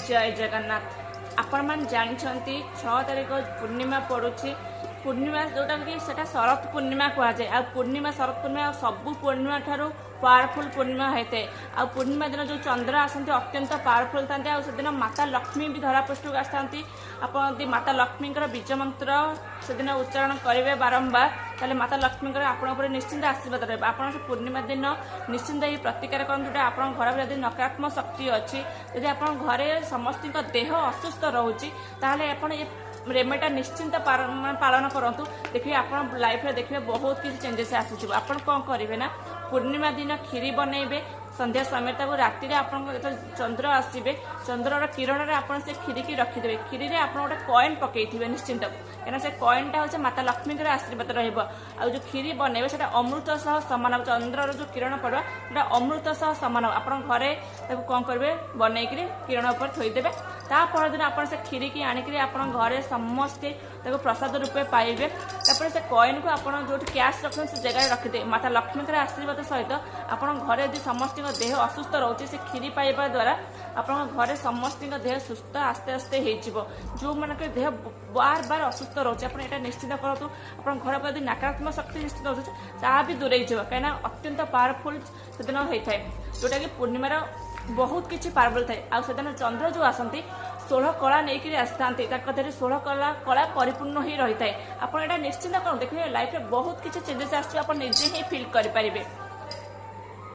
ଜୟ ଜଗନ୍ନାଥ। ଆପଣମାନେ ଜାଣିଛନ୍ତି, 6 ତାରିଖ ପୂର୍ଣ୍ଣିମା ପଡ଼ୁଛି। ପୂର୍ଣ୍ଣିମା ଯେଉଁଟାକି ସେଟା ଶରତ ପୂର୍ଣ୍ଣିମା କୁହାଯାଏ। ଆଉ ପୂର୍ଣ୍ଣିମା, ଶରତ ପୂର୍ଣ୍ଣିମା ଆଉ ସବୁ ପୂର୍ଣ୍ଣିମା ଠାରୁ ପାୱାରଫୁଲ୍ ପୂର୍ଣ୍ଣିମା ହୋଇଥାଏ। ଆଉ ପୂର୍ଣ୍ଣିମା ଦିନ ଯେଉଁ ଚନ୍ଦ୍ର ଆସନ୍ତି, ଅତ୍ୟନ୍ତ ପାୱାରଫୁଲ୍ ଥାନ୍ତି। ଆଉ ସେଦିନ ମାତା ଲକ୍ଷ୍ମୀ ବି ଧରାପୃଷ୍ଠକୁ ଆସିଥାନ୍ତି। ଆପଣ ଯଦି ମାତା ଲକ୍ଷ୍ମୀଙ୍କର ବୀଜ ମନ୍ତ୍ର ସେଦିନ ଉଚ୍ଚାରଣ କରିବେ ବାରମ୍ବାର, ତାହେଲେ ମାତା ଲକ୍ଷ୍ମୀଙ୍କର ଆପଣଙ୍କ ଉପରେ ନିଶ୍ଚିନ୍ତ ଆଶୀର୍ବାଦ ରହିବ। ଆପଣ ସେ ପୂର୍ଣ୍ଣିମା ଦିନ ନିଶ୍ଚିନ୍ତ ଏହି ପ୍ରତିକାର କରନ୍ତୁ, ଯେଉଁଟା ଆପଣଙ୍କ ଘରେ ଯଦି ନକାରାତ୍ମକ ଶକ୍ତି ଅଛି, ଯଦି ଆପଣଙ୍କ ଘରେ ସମସ୍ତଙ୍କ ଦେହ ଅସୁସ୍ଥ ରହୁଛି, ତାହେଲେ ଆପଣ ଏ ରେମେଡ଼ିଟା ନିଶ୍ଚିନ୍ତ ମାନେ ପାଳନ କରନ୍ତୁ। ଦେଖିବେ, ଆପଣ ଲାଇଫରେ ଦେଖିବେ ବହୁତ କିଛି ଚେଞ୍ଜେସ୍ ଆସିଯିବ। ଆପଣ କ'ଣ କରିବେ ନା, ପୂର୍ଣ୍ଣିମା ଦିନ କ୍ଷୀରି ବନେଇବେ ସନ୍ଧ୍ୟା ସମୟରେ। ତାକୁ ରାତିରେ ଆପଣଙ୍କ ଯେତେବେଳେ ଚନ୍ଦ୍ର ଆସିବେ, ଚନ୍ଦ୍ରର କିରଣରେ ଆପଣ ସେ କ୍ଷୀରିକି ରଖିଦେବେ। କ୍ଷୀରିରେ ଆପଣ ଗୋଟେ କଏନ୍ ପକେଇଥିବେ ନିଶ୍ଚିନ୍ତ, କାହିଁକିନା ସେ କଏନ୍ଟା ହେଉଛି ମାତା ଲକ୍ଷ୍ମୀଙ୍କର ଆଶୀର୍ବାଦ ରହିବ। ଆଉ ଯେଉଁ କ୍ଷୀରି ବନେଇବେ, ସେଟା ଅମୃତ ସହ ସମାନ ହେବ। ଚନ୍ଦ୍ରର ଯେଉଁ କିରଣ ପଡ଼ିବ, ସେଟା ଅମୃତ ସହ ସମାନ ହେବ। ଆପଣ ଘରେ ତାକୁ କ'ଣ କରିବେ, ବନେଇକିରି କିରଣ ଉପରେ ଥୋଇଦେବେ। ତା ପରଦିନ ଆପଣ ସେ କ୍ଷୀରିକି ଆଣିକିରି ଆପଣ ଘରେ ସମସ୍ତେ ତାକୁ ପ୍ରସାଦ ରୂପେ ପାଇବେ। ତାପରେ ସେ କଏନ୍କୁ ଆପଣ ଯେଉଁଠି କ୍ୟାସ୍ ରଖୁଛନ୍ତି, ସେ ଜାଗାରେ ରଖିଦେବେ। ମାତା ଲକ୍ଷ୍ମୀଙ୍କର ଆଶୀର୍ବାଦ ସହିତ ଆପଣଙ୍କ ଘରେ ଯଦି ସମସ୍ତଙ୍କ ଦେହ ଅସୁସ୍ଥ ରହୁଛି, ସେ କ୍ଷୀରି ପାଇବା ଦ୍ୱାରା ଆପଣଙ୍କ ଘରେ ସମସ୍ତଙ୍କ ଦେହ ସୁସ୍ଥ ଆସ୍ତେ ଆସ୍ତେ ହେଇଯିବ। ଯେଉଁମାନଙ୍କର ଦେହ ବାର ବାର ଅସୁସ୍ଥ ରହୁଛି, ଆପଣ ଏଇଟା ନିଶ୍ଚିତ କରନ୍ତୁ। ଆପଣଙ୍କ ଘର ଯଦି ନକାରାତ୍ମକ ଶକ୍ତି ନିଶ୍ଚିତ ରହୁଛି, ତାହା ବି ଦୂରେଇ ଯିବ, କାହିଁକିନା ଅତ୍ୟନ୍ତ ପାୱାରଫୁଲ୍ ସେଦିନ ହେଇଥାଏ, ଯେଉଁଟାକି ପୂର୍ଣ୍ଣିମାର ବହୁତ କିଛି ପାୱାରଫୁଲ୍ ଥାଏ। ଆଉ ସେଦିନ ଚନ୍ଦ୍ର ଯେଉଁ ଆସନ୍ତି, 16 କଳା ନେଇକିରି ଆସିଥାନ୍ତି। ତାଙ୍କ ଦେହରେ 16 କଳା ପରିପୂର୍ଣ୍ଣ ହେଇ ରହିଥାଏ। ଆପଣ ଏଇଟା ନିଶ୍ଚିନ୍ତ କରନ୍ତୁ, ଦେଖିବେ ଲାଇଫରେ ବହୁତ କିଛି ଚେଞ୍ଜେସ୍ ଆସିଯିବ। ଆପଣ ନିଜେ ହିଁ ଫିଲ୍ କରିପାରିବେ।